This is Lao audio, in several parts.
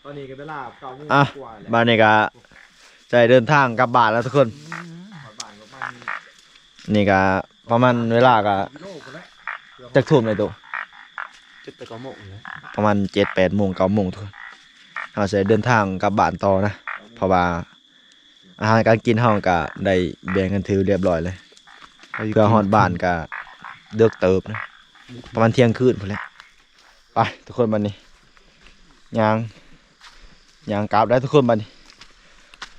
ຕອນນີ້ກໍເວລາເກົ້າໂມງ ອ່ະ ກວ່າແລ້ວ ບາດນີ້ກໍຈະເດີນທາງກັບບ້ານແລ້ວທຸກຄົນ. ອືມ ຮອດບ້ານກໍປະມານ ນີ້ກໍປະມານເວລາກໍ ກິໂລພຸ້ນແຫຼະ ຈັກທຸ່ມແລ້ວຕູ້? ເຈັດແປດ ເກົ້າໂມງແລ້ວ ປະມານເຈັດແປດໂມງ ເກົ້າໂມງທຸກຄົນ. ເຮົາຈະເດີນທາງກັບບ້ານຕໍ່ນະ ເກົ້າໂມງ ເພາະວ່າ ອາຫານການກິນເຮົາກໍໄດ້ແບ່ງກັນຖືລຽບຮ້ອຍແລ້ວ. ເພື່ອຮອດບ້ານກໍເດິກເຕີບນະ ປະມານທ່ຽງຄືນພຸ້ນແຫຼະ. ໄປທຸກຄົນ ບາດນີ້ຍ່າງ ຍ່າງກັບໄດ້ທຸກຄົນ ບາດນີ້.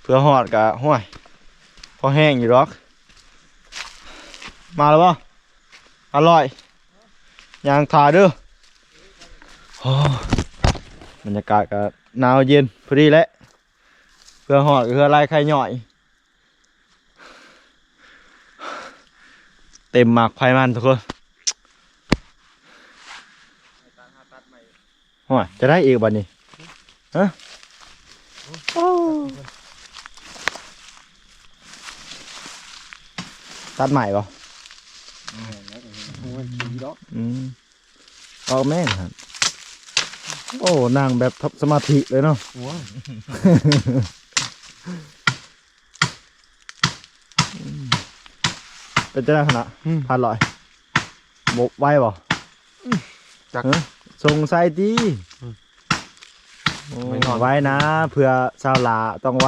ເພື່ອຮອດກໍ ໂອ້ຍ ພໍແຮງຢູ່ດອກ. ມາແລ້ວບໍ່? ອະລ່ອຍ ຍ່າງຖ້າເດີ. ໂອ້ ບັນຍາກາດກໍໜາວເຢັນພໍດີແຫຼະ. ເພື່ອຮອດກໍເຮືອລາຍໄຂ່ຍ່ອຍ ເຕັມໝາກໄຜ່ມັນທຸກຄົນ. ໂອ້ຍ ຈະໄດ້ອີກບັດນີ້ ຮະ? ໂອ້ ຕັດໄມ້ບໍ່? ແມ່ນແລ້ວ ໂອ້ຍ ຂີ່ດອກ ອືມ. ອອກແມ່ນຫັ້ນ. ໂອ້ ນັ່ງແບບສະມາທິເລີຍເນາະ. ໂອ້ຍ ເປັນຈັ່ງໃດຫັ້ນນະ? ອືມ ພັນຮ້ອຍ ບໍ່ໄວບໍ່? ຈັກ ຮະ? ສົງໄສຕິ? ອືມ ໂອ້ ໄວນອນ ໄວນະ ເພື່ອສາວຫຼ້າຕ້ອງໄວ.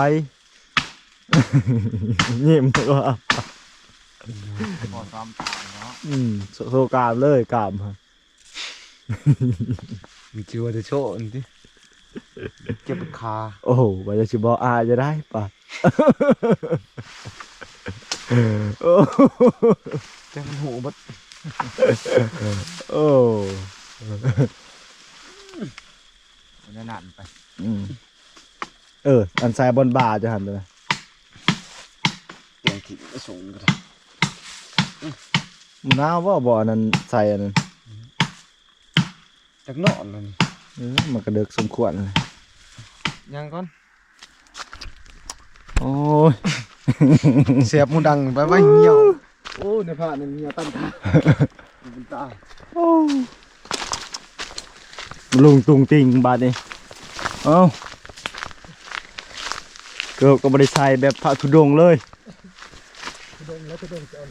ຍິ້ມ ພໍຊ້ອມຕາຍເນາະ. ອືມ ໂຊ ໂຊກ້າມເລີຍ ກ້າມ. ມັນຄືວ່າຈະໂຊອັນຕິ ເຈັບຂາ. ໂອ້ໂຫ ວ່າຈະຊິບອກອ້າຍຈະໄດ້ປະ. ໂອ້ ຈັກມັນຮູ້ເບິດ. ໂອ້ ນັ້ນໄປ. ອືມ ເອີ ອັນໃສ່ບ່ອນບ່າເຈົ້າຫັ້ນຕົວນັ້ນ ແກງຖິ້ມໄປສົ່ງກໍໄດ້. ມັນໜາວບໍ່? ບໍ່ ອັນນັ້ນໃສ່ອັນນັ້ນ ຈັກນອນແລ້ວນີ້. ເອີ ມັນກະເດິກສົມຄວນແລ້ວ. ຍ່າງກ່ອນ. ໂອ້ຍ ແສບຫູດັງ ໄປໄວ້ຫ່ຽວ. ໂອ້ ໃນພະນັ້ນຫ່ຽວຕັນຕາ ເປັນຕາຍ. ໂອ້ ລົງຕຸງຕິງບາດນີ້. ເອົ້າ ເກີບກໍບໍ່ໄດ້ໃສ່ແບບພະທຸດົງເລີຍ. ທຸດົງແລ້ວ ທຸດົງຈະເອົາ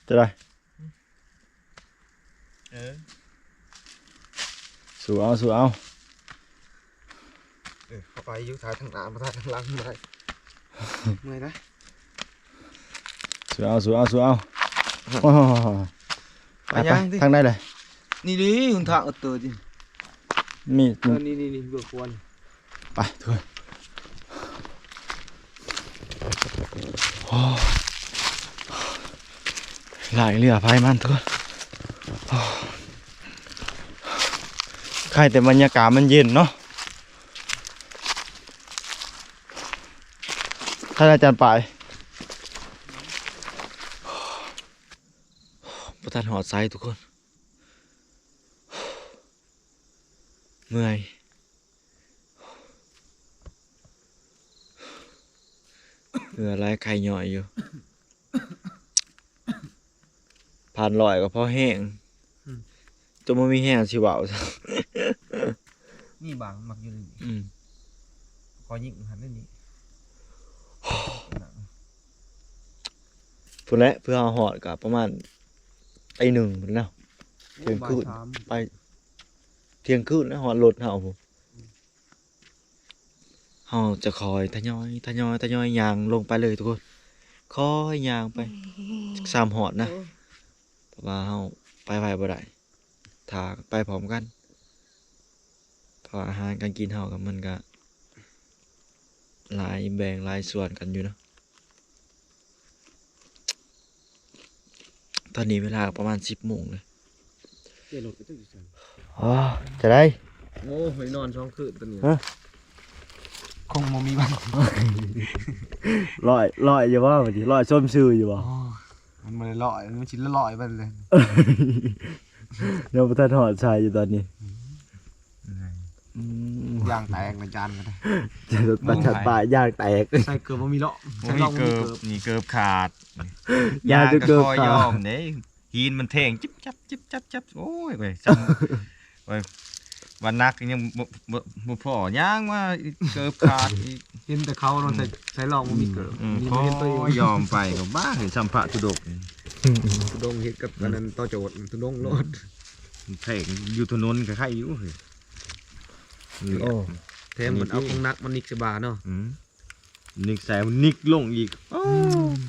ຈະໄດ້. ເອີ ສູ້ເອົາ ສູ້ເອົາ. ເອີ ເຂົ້າໄປຢູ່ ຖ່າຍທາງໜ້າ ບໍ່ຖ່າຍທາງຫຼັງບໍ່ໄດ້ ເມື່ອຍນະ. ສູ້ເອົາ ສູ້ເອົາ ສູ້ເອົາ. ໂອ້ຍ ໄປ ໄປ ໄປ ທາງໃດເລີຍ? ນີ້ເດ້ ຫົນທາງເອົາເຕີດນີ້. ມີ ເອີ ນີ້ ນີ້ ນີ້ ເບື້ອງຂວານີ້. ໄປທຸກຄົນ. ໂອ້ ຫຼາຍເຫຼືອໄພມັນທຸກຄົນ. ໂອ້ ໄຄແຕ່ບັນຍາກາດມັນເຢັນເນາະ ທ່ານອາຈານປາຍ. ບໍ່ທັນຮອດໃສທຸກຄົນ. ເມື່ອຍ ເຫື່ອໄຫຼໄຂ້ຍ້ອຍຢູ່. ພັນຮ້ອຍກໍພໍແຮງ. ອືມ ຈົນບໍ່ມີແຮງຊິເວົ້າ. ມີບາງມັກຢູ່ນີ້. ອືມ ຂໍຍິງຫັ້ນນີ້. ພຸ້ນແຫຼະ ເພື່ອເຮົາຮອດກໍປະມານຕີໜຶ່ງພຸ້ນແລ້ວ. ໂອ້ ທ່ຽງຄືນ ບ່າຍສາມ ໄປ ທ່ຽງຄືນແລ້ວຮອດລົດເຮົາພຸ້ນ. ເຮົາຈະຄ່ອຍທະຍອຍ ທະຍອຍ ທະຍອຍຍ່າງລົງໄປເລີຍທຸກຄົນ. ຄ່ອຍຍ່າງໄປ ອືມ ຈັກສ່ຳຮອດນະ. ໂອ້ ເພາະວ່າເຮົາໄປໄວບໍ່ໄດ້ ຖ້າໄປພ້ອມກັນ. ເພາະວ່າອາຫານການກິນເຮົາກໍ ມັນກໍຫຼາຍ ແບ່ງຫຼາຍສ່ວນກັນຢູ່ເນາະ. ຕອນນີ້ເວລາປະມານສິບໂມງເລີຍ. ເຈລົດໄປຕັ້ງຢູ່ໃສ? ອໍ ຈະໄດ້. ໂອ້ຍ ນອນສອງຄືນຕອນນີ້. ຮະ? ຄົງບໍ່ມີວັນ. ຮ້ອຍ ຮ້ອຍຢູ່ບໍ່? ຮ້ອຍຊົມຊື່ຢູ່ບໍ່? ອໍ ມັນບໍ່ໄດ້ຮ້ອຍ ມັນຊິຮ້ອຍໄປເລີຍ. ຍັງບໍ່ທັນຮອດໃສຢູ່ຕອນນີ້. ອືມ ອືມ ຢາງແຕກນະຈານກໍໄດ້. ຈະປະຈັນປາຢາງແຕກ. ໃສ່ເກີບບໍ່ມີເລາະ. ບໍ່ມີເກີບ ນີ້ເກີບຂາດ. ຢາງກໍຄ່ອຍຍອມເດ້. ຫີນມັນແທງຈິບຈັບ ຈິບຈັບ ຈັບ. ໂອ້ຍ ເວີຍ ຊ່ຳ ເວີຍ. ວ່າໜັກຍັງບໍ່ ບໍ່ ບໍ່ພໍ ຍ່າງມາເກີບຂາດອີກ. ເຫັນແຕ່ເຂົາເນາະ ອືມ ໃສ່ ໃສ່ລອງບໍ່ມີເກີບ. ອືມ ນີ້ມາເຫັນໂຕເອງ ພໍຍອມໄປກໍບ້າ ເຫັນສຳພະທຸດົງ ທຸດົງເຮັດກັບ ອືມ ອັນນັ້ນຕໍ່ໂຈດ ທຸດົງໂລດ. ແທງຢູ່ຖະໜົນກໍໄຄຢູ່ເຮີ້ຍ. ໂອ້ ແຖມມັນເອົາຂອງໜັກມານິກໃສ່ບ່າເນາະ. ອືມ ນິກໃສ່ ນິກລົງອີກ. ໂອ້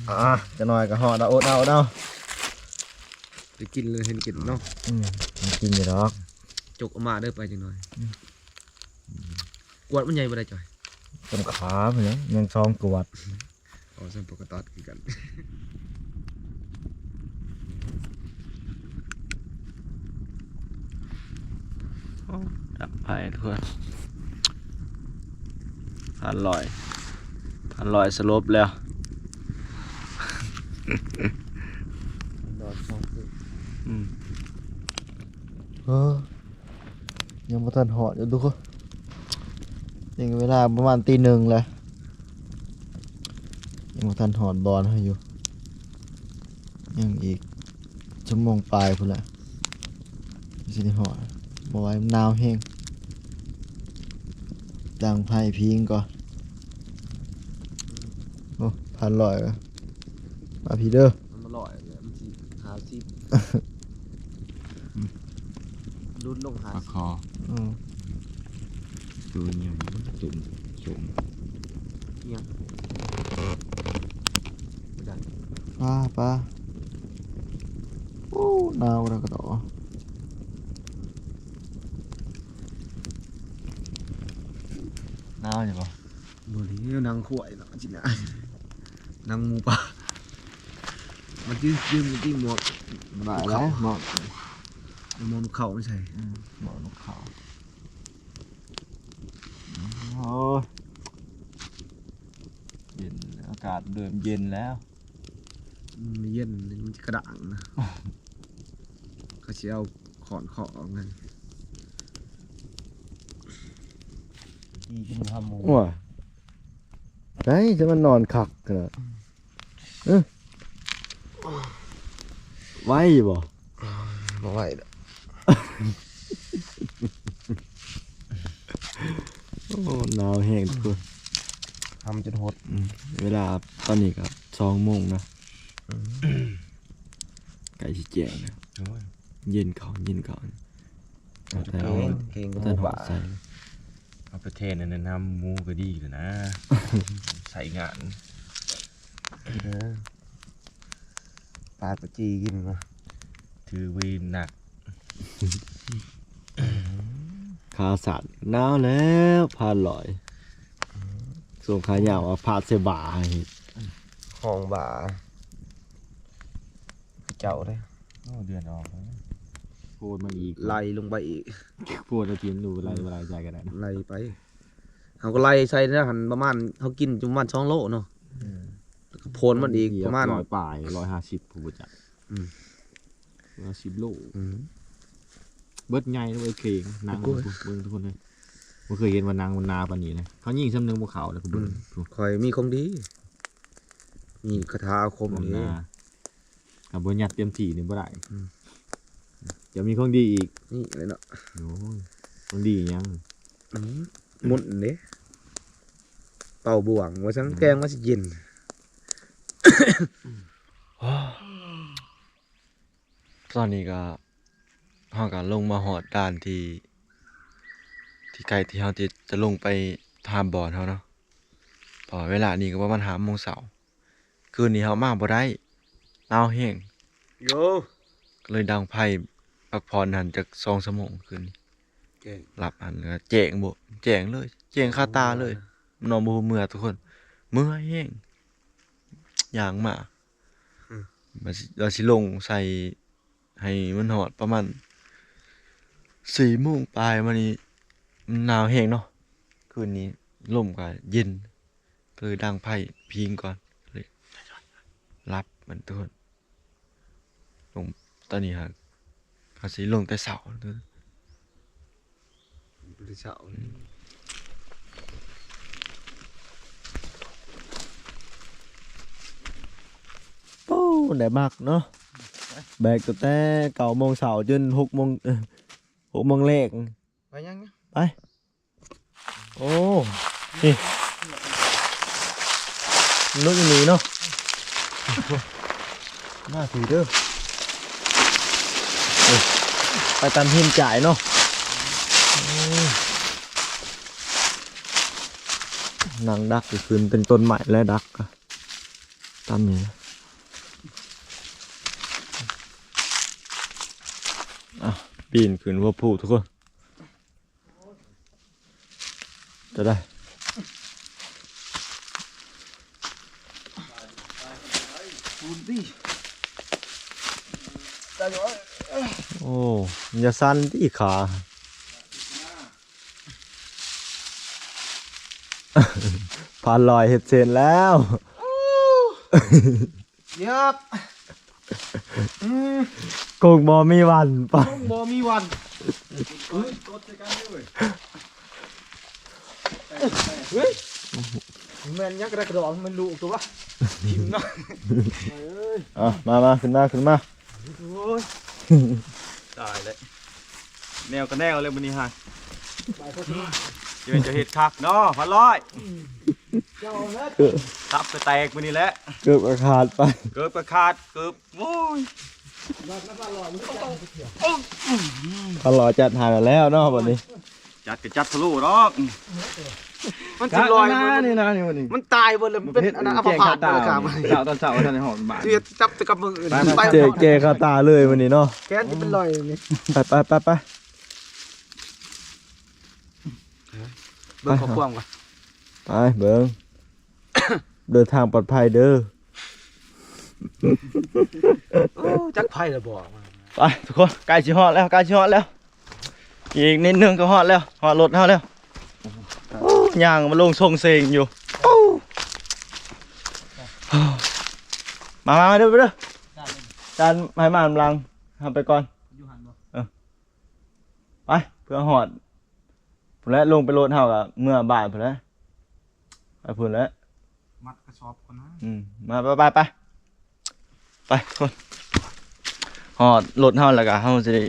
ອ່າ ຈັກໜ້ອຍກໍຮອດແລ້ວ ອົດເອົາ ອົດເອົາ. ໄດ້ກິນແລ້ວ ເຫັນກິນເນາະ. ອືມ ມັນກິນຢູ່ດອກ. ຈົກອອກມາເດີ ໄປຈັກໜ້ອຍ. ອືມ ກວດມັນໃຫຍ່ບໍ່ໄດ້ຈ້ອຍ? ສ່ຳຂາພຸ້ນແຫຼະ ຍັງສອງກວດ. ອໍ ສ່ຳປົກກະຕອດຄືກັນ. ໂອ້ ດັງໄຟທຸກຄົນ. ພັນຮ້ອຍ ພັນຮ້ອຍສະຫຼົບແລ້ວ. ນອນສອງຄືນ. ອືມ ເອີ ຍັງບໍ່ທັນຮອດຢູ່ທຸກຄົນ. ນີ້ເວລາປະມານຕີໜຶ່ງແລ້ວ ຍັງບໍ່ທັນຮອດບ່ອນເຮົາຢູ່. ຍັງອີກຊົ່ວໂມງປາຍພຸ້ນແຫຼະ ຊິໄດ້ຮອດ. ບໍ່ໄຫວ ໜາວແຮງ. ດັງໄຟພິງກ່ອນ. ໂອ້ ພັນຮ້ອຍ ມາພີ້ເດີ. ມັນບໍ່ຮ້ອຍແຫຼະ ມັນຊິຫ້າສິບ. ຫຼຸດລົງຫ້າສິບ. ປາຄໍ. ອືມ ໂຕໃຫຍ່ ໂຕສົມ. ອີຫຍັງ? ປາ ປາ. ໂອ້ ໜາວກະດອກກະດໍ. ໜາວຢູ່ບໍ່? ບໍ່ໄດ້ ໜັງຄວາຍເນາະ ຈິນນະ ໜັງໝູປ່າ. ມັນຈື່ ຈື່ ມັນຈື່ໝວກ ບໍ່ໄດ້ແລ້ວ ໝວກ ໝວກນົກເຂົາມັນໃສ່. ອືມ ໝວກນົກເຂົາ. ໂອ້ຍ ເຢັນ ອາກາດເລີ່ມເຢັນແລ້ວ. ມັນເຢັນ ມັນຈະກະດ້າງນະ. ເຂົາຊິເອົາຄ້ອນເຄາະເອົາໄງ. ໂອ້ຍ ໄດ້ ຈະມານອນຄັກຂະໜາດ. ເອີ ໄຫວຢູ່ບໍ່? ບໍ່ໄຫວດອກ. ໂອ້ ໜາວແຮງທຸກຄົນ. ທຳຈົນຫົດ. ອືມ ເວລາຕອນນີ້ກໍສອງໂມງນະ. ອືມ ໃກ້ຊິແຈ້ງແລ້ວ. ໂອ້ຍ ເຢັນເຂົ້າ ເຢັນເຂົ້າ. ເອີ ເກັ່ງ ເກັ່ງ ເອົາໄປແທນອັນນັ້ນນຳໝູກໍດີແລ້ວນະ. ໃຊ້ງານ. ເອີ ປາກະຈີກິນວະ ຖືໄວ້ໜັກ. ຂາສັ້ນໜາວແລ້ວ ພາດລອຍ. ອືມ ສົ່ງຂາຍາວວ່າພາດໃສ່ບ່າໃຫ້ເຮັດ ຫ້ອງບ່າເຈົ້າເດ້. ໂອ້ ເດືອນອອກແລ້ວ ໂພດມັນອີກ ໄລ່ລົງໄປອີກ. ໂພດເອົາກິນຢູ່ ໄລ່ ອືມ ບໍ່ໄລ່ໃສ່ກໍໄດ້ ໄລ່ໄປ. ເຮົາກໍໄລ່ໃສ່ນະຫັ້ນ ປະມານ ເຮົາກິນຢູ່ປະມານສອງໂລເນາະ. ອືມ ແລ້ວກໍໂພນມັນອີກປະມານຮ້ອຍປາຍ ຮ້ອຍຫ້າສິບ ຜູ້ບໍ່ຈັກ. ອືມ ຮ້ອຍຫ້າສິບໂລ. ອືມ ເບິດໃຫຍ່ເວີຍ ເຄັ່ງ ໜັງ ໂອ້ຍ ເບິ່ງທຸກຄົນເອີຍ. ບໍ່ເຄີຍເຫັນວ່າໜັງມັນໜາປານນີ້ນະ. ເຂົາຍິງສ່ຳໜຶ່ງບໍ່ເຂົ້າເລີຍ ຜູ້ເບິ່ງ. ອືມ ຂ້ອຍມີຂອງດີ ມີຄາຖາອາຄົມເດ້. ຖ້າບໍ່ຍັດເຕັມທີ່ນີ້ບໍ່ໄດ້. ອືມ ຈະມີຂອງດີອີກ. ນີ້ແຫຼະເນາະ. ໂອ້ຍ ຂອງດີຫຍັງ? ອືມ ມົນເດ້ ເປົ່າບ່ວງວ່າຊັ້ນ. ອືມ ແກງວ່າຊິເຢັນ. ຕອນນີ້ກໍ ເຮົາກໍລົງມາຮອດດ່ານທີ່ ທີ່ໃກ້ທີ່ເຮົາຈະ ຈະລົງໄປຫາບ່ອນເຮົາເນາະ. ເພາະວ່າເວລານີ້ກໍປະມານຫ້າໂມງເຊົ້າ. ຄືນນີ້ເຮົາມາບໍ່ໄດ້ ໜາວແຮງ. ໂຢ ກໍເລີຍດັງໄຟພັກຜ່ອນຫັ້ນຈັກສອງຊົ່ວໂມງຄືນນີ້. ແຈ້ງ ຫຼັບຫັ້ນກໍແຈ້ງ ບໍ່ແຈ້ງເລີຍ ແຈ້ງຄາຕາເລີຍ. ນອນບໍ່ຮູ້ເມື່ອທຸກຄົນ ເມື່ອຍແຮງ ຍ່າງມາ. ອືມ ວ່າຊິ ວ່າຊິລົງໃສ່ ໃຫ້ມັນຮອດປະມານສີ່ໂມງປາຍມານີ້ ມັນໜາວແຮງເນາະ. ຄືນນີ້ລົມກໍເຢັນ ກໍເລີຍດັງໄຟພິງກ່ອນ ກໍເລີຍຫຼັບມັນທຸກຄົນ. ລົງ ຕອນນີ້ຫາ ເຮົາຊິລົງແຕ່ເຊົ້າ. ແຕ່ເຊົ້າ ອືມ ໂອ້ ໄດ້ໝາກເນາະ ແບກຕັ້ງແຕ່ເກົ້າໂມງເຊົ້າຈົນຫົກໂມງ ເອີ ຫົກໂມງແລງ. ไปยังนะ ไป โอ้ นี่ ลึกอีหลีเนาะ มาสิเด้อ เอ้ย ไปตามหินจ่ายเนาะ โอ้ นั่งดักอยู่คืนเป็นต้นไม้และดักอะ ตามนี้นะ อ่ะ ปีนขึ้นหัวภูทุกคน จะได้ โอ้ อย่าสั่นติขา พานลอยเฮ็ดเซนแล้ว เยียบ อืม คงบ่มีวันไป คงบ่มีวัน เฮ้ย แม่นหยังกระดอกมันลูกตัววะ ทิ่มเนาะ อ่ะ มา มา ขึ้นมา ขึ้นมา โอ้ย ตายแล้ว แนวกะแนวเลยมื้อนี้ฮะ จะเป็นจะเฮ็ดคักเนาะ พานลอย เจ้านะ ตับกะแตกมื้อนี้แหละ เกือบกะขาดไป เกือบกะขาด เกือบ โอ้ย พานลอยจัดหาแล้วเนาะบัดนี้ จัดกะจัดทะลุดอก มันสิลอย จัดแล้วนะ นี่นะ นี่วันนี้ มันตายเบิดเลย มันเป็นอันนั้น อัมพาตเบิดเลยครับ เช้าตอนเช้าท่านได้ฮอดบ้าน สิจับแต่กับมืออื่น ไป ไป ไป เจ๊แกคาตาเลยวันนี้เนาะ แขนสิเป็นรอยนี่ ไป ไป ไป ไป เบิ่งข้อความก่อน ไปเบิ่ง เดินทางปลอดภัยเด้อ โอ้ จักไผละบอก ไปทุกคน ใกล้สิฮอดแล้ว ใกล้สิฮอดแล้ว อีกนิดนึงก็ฮอดแล้ว ฮอดรถเฮาแล้ว โอ้ ย่างมาลงส่งเซงอยู่ โอ้ มา มา มาเด้อ ไปเด้อ จานให้มาหลัง เฮาไปก่อน อยู่หั่นบ่ เออ ไป เพื่อฮอด พุ้นแหละ ลงไปรถเฮาก็เมือบ้านพุ้นแหละ ไปพุ้นแหละ มัดกระสอบก่อนนะ อืม มา ไป ไป ไป ไป ทุกคน ฮอดรถเฮาแล้วก็เฮาสิได้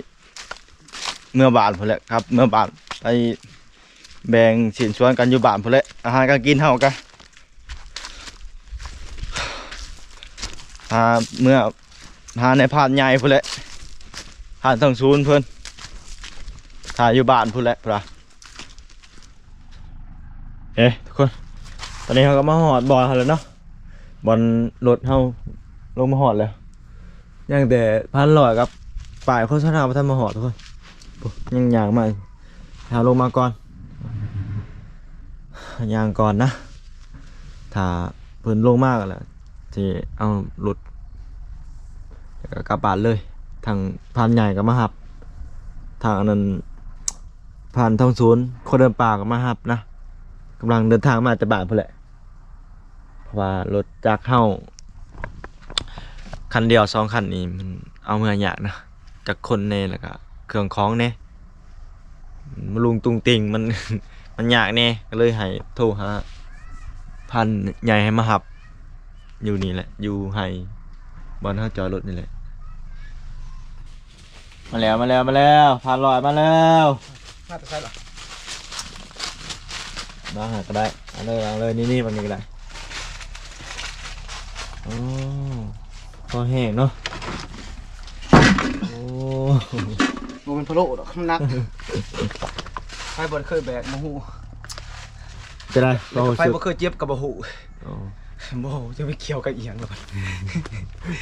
เมือบ้านพุ้นแหละครับ เมือบ้าน ไปแบ่งชิ้นส่วนกันอยู่บ้านพุ้นแหละ อาหารการกินเฮาก็ หาเมือ หาในพรานใหญ่พุ้นแหละ พรานทองศูนย์เพิ่น ถ่าอยู่บ้านพุ้นแหละพุ้นล่ะ เอ๊ะ ทุกคน ตอนนี้เฮาก็มาฮอดบ่อนเฮาแล้วเนาะ บ่อนรถเฮาลงมาฮอดแล้ว ยังแต่พานลอยกับป้ายโฆษณาบ่ทันมาฮอดทุกคน โอ้ ยังย่างมา เฮาลงมาก่อน ย่างก่อนนะ ถ้าเพิ่นลงมาก็แล้ว สิเอารถ แล้วก็กลับบ้านเลย ทางพรานใหญ่ก็มารับ ทางอันนั้น พรานทองศูนย์ คนเดินป่าก็มารับนะ กำลังเดินทางมาจากบ้านพุ้นแหละ เพราะว่ารถจักรเฮา คันเดียวสองคันนี่มันเอาเมือยากนะ จักคนแน่ แล้วก็เครื่องของแน่ มาลุงตุงติง มัน มันยากแน่ ก็เลยให้โทรหาพรานใหญ่ให้มารับ อยู่นี่แหละ อยู่ไฮ่ บ่อนเฮาจอดรถนี่แหละ มาแล้ว มาแล้ว มาแล้ว พานลอยมาแล้ว มาแต่ไสล่ะ มาหาก็ได้ เอาเลย เอาเลย นี่ นี่ มันนี่ก็ได้ โอ้ พอแห้งเนาะ โอ้ บ่แม่นพะโล้ดอก มันหนัก ไผบ่เคยแบกบ่ฮู้ จะได้ แล้วก็ไผบ่เคยเจ็บก็บ่ฮู้ อ๋อ บ่ จะไปเกี่ยวกับอีหยังล่ะ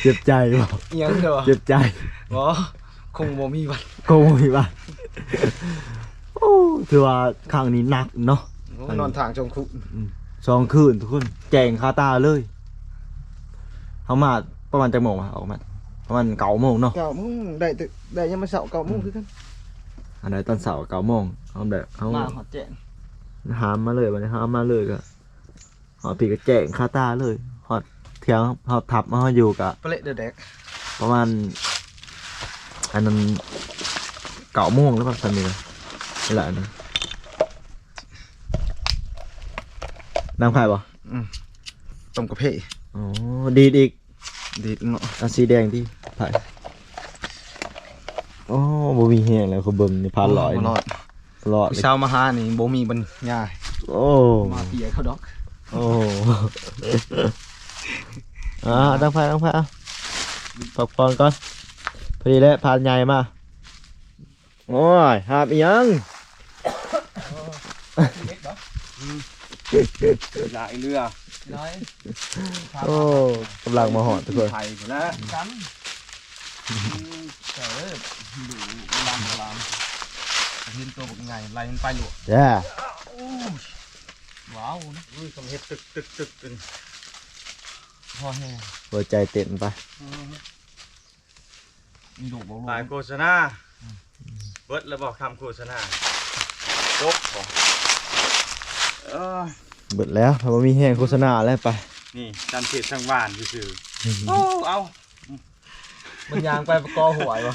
เจ็บใจบ่ อีหยังเด้อ เจ็บใจ บ่ คงบ่มีวัน คงบ่มีวัน โอ้ ถือว่าครั้งนี้หนักเนาะ โอ้ นอนทางสองคืน อืม สองคืนทุกคน แจ้งคาตาเลย เฮามาประมาณจักโมงวะ ออกมา ประมาณเก้าโมงเนาะ เก้าโมง ได้แต่ ได้ยามมื้อเช้าเก้าโมงคือกัน อันใดตอนเช้าเก้าโมง เฮาแบบ เฮามาฮอดแจ้ง หามมาเลย บัดนี้เฮามาเลยก็ ฮอดพี้ก็แจ้งคาตาเลย ฮอดเที่ยง ฮอดทับมาฮอดอยู่ก็ ปะเละเดอะแดก ประมาณ อันนั้น เก้าโมงแล้วป่ะ ตอนนี้นะ เวลาอันนั้น น้ำขายบ่ อืม ต้มกาแฟ อ๋อ ดีดอีก ดีดเนาะ เอาสีแดงติ ไผ โอ้ บ่มีแฮงแล้ว เขาเบิ่งนี่ พานลอย บ่รอด ຕະຫຼອດ ຜູ້ສາວມາຫານີ້ບໍ່ມີບັນຍາ ໂອ້ ມາເປຍເຂົາດອກ ໂອ້ ອ່າ ຕັ້ງໄຟ ຕັ້ງໄຟ ອ່ະ ພັກຜ່ອນກ່ອນ ພໍດີແຫຼະ ພານໃຫຍ່ມາ ໂອ້ຍ ຫາບອີ່ຫຍັງ? ຫຼາຍເຮືອ ຫຼາຍ ໂອ້ ກຳລັງມາຮອດທຸກຄົນ ໄປພຸ້ນລະ ກັນ ອືມ ເຈົ້າເອີຍ ດູລາມລາມ ເຫັນໂຕບັກໃຫຍ່ ໄລ່ມັນໄປໂລດ ແຈ້ ໂອ້ຍ ວ້າວ ອຸ້ຍ ຄຳເຮັດຕຶກໆໆ ພໍແຮງ ຫົວໃຈເຕັ້ນໄປ ອືມ ມີລູກບໍ່ລູກ ຖ່າຍໂຄສະນາ ອືມ ເບິດແລ້ວບໍ່ ຄຳໂຄສະນາ ຈົບບໍ່ ເອີ ເບິດແລ້ວ ຖ້າບໍ່ມີແຮງໂຄສະນາແລ້ວໄປ ນີ້ ຈັນເທດສັງວານຊື່ໆ ອືມ ໂອ້ ເອົາ ມັນຍ່າງໄປກໍຫວຍບໍ່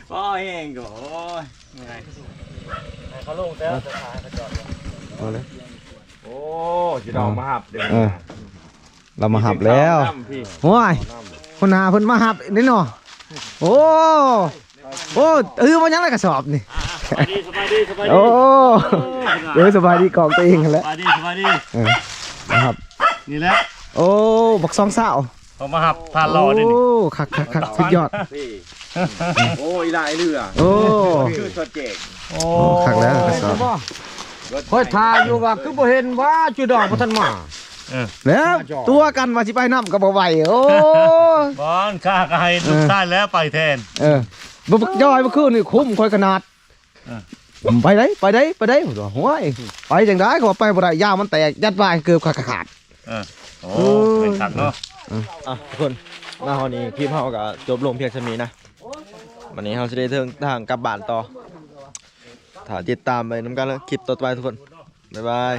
ພໍແຮງກໍ ໂອ້ຍ ເມື່ອຍ ໃຫ້ເຂົາລົງແຕ່ ເອີ ຈະພາໃຫ້ເຂົາຈອດ ເອົາເລີຍ ໂອ້ ຊິເອົາມາຮັບເດ້ ເອີ ລາວມາຮັບແລ້ວ ໂອ້ຍ ຫົວໜ້າເພິ່ນມາຮັບນີ້ເນາະ ໂອ້ ໂອ້ ເອີ ວ່າຫຍັງລະກະສອບນີ້ ອ່າ ສະບາຍດີ ສະບາຍດີ ສະບາຍດີ ໂອ້ ເອີ ສະບາຍດີ ກອງຕົວເອງຫັ້ນແຫຼະ ສະບາຍດີ ສະບາຍດີ ເອີ ມາຮັບ ນີ້ແຫຼະ ໂອ້ ບັກຊອງຊາວ ເຂົາມາຮັບຜ່ານຫຼໍ່ນີ້ ໂອ້ ຄັກໆໆ ສຸດຍອດ ໂອ້ ອີຫຼ້າອີເຫຼືອ ໂອ້ ຄືສອດແຈ້ງ ໂອ້ ຄັກແລ້ວ ຄັກແລ້ວ ຂ້ອຍຖ້າຢູ່ວ່າຄືບໍ່ເຫັນວ່າຈຸດອກບໍ່ທັນມາ ເອີ ແລ້ວຕົວະກັນວ່າຊິໄປນຳກໍບໍ່ໄຫວ ໂອ້ ບໍ່ ຂ້າກໍໃຫ້ ເອີ ລູກຊາຍແລ້ວໄປແທນ ເອີ ບໍ່ ບັກຈອຍເມື່ອຄືນນີ້ຄຸ້ມຂ້ອຍຂະໜາດ ເອີ ໄປໄດ໋ ໄປໄດ໋ ໄປໄດ໋ ໂອ້ຍ ໄປຈັ່ງໃດ ເຂົາວ່າໄປບໍ່ໄດ້ ຢາງມັນແຕກ ຍັດວ່າໃຫ້ເກີບຂາດ ເອີ ໂອ້ ໂອ້ຍ ເປັນຄັກເນາະ ເອີ ອ່ະ ທຸກຄົນ ມາຮອດນີ້ຄລິບເຮົາກໍຈົບລົງພຽງສ່ຳນີ້ນະ ບັດນີ້ເຮົາຊິໄດ້ເດີນທາງກັບບ້ານຕໍ່ ຖ້າຕິດຕາມໄປນຳກັນເລີຍ ຄລິບຕໍ່ໄປທຸກຄົນ ບາຍບາຍ.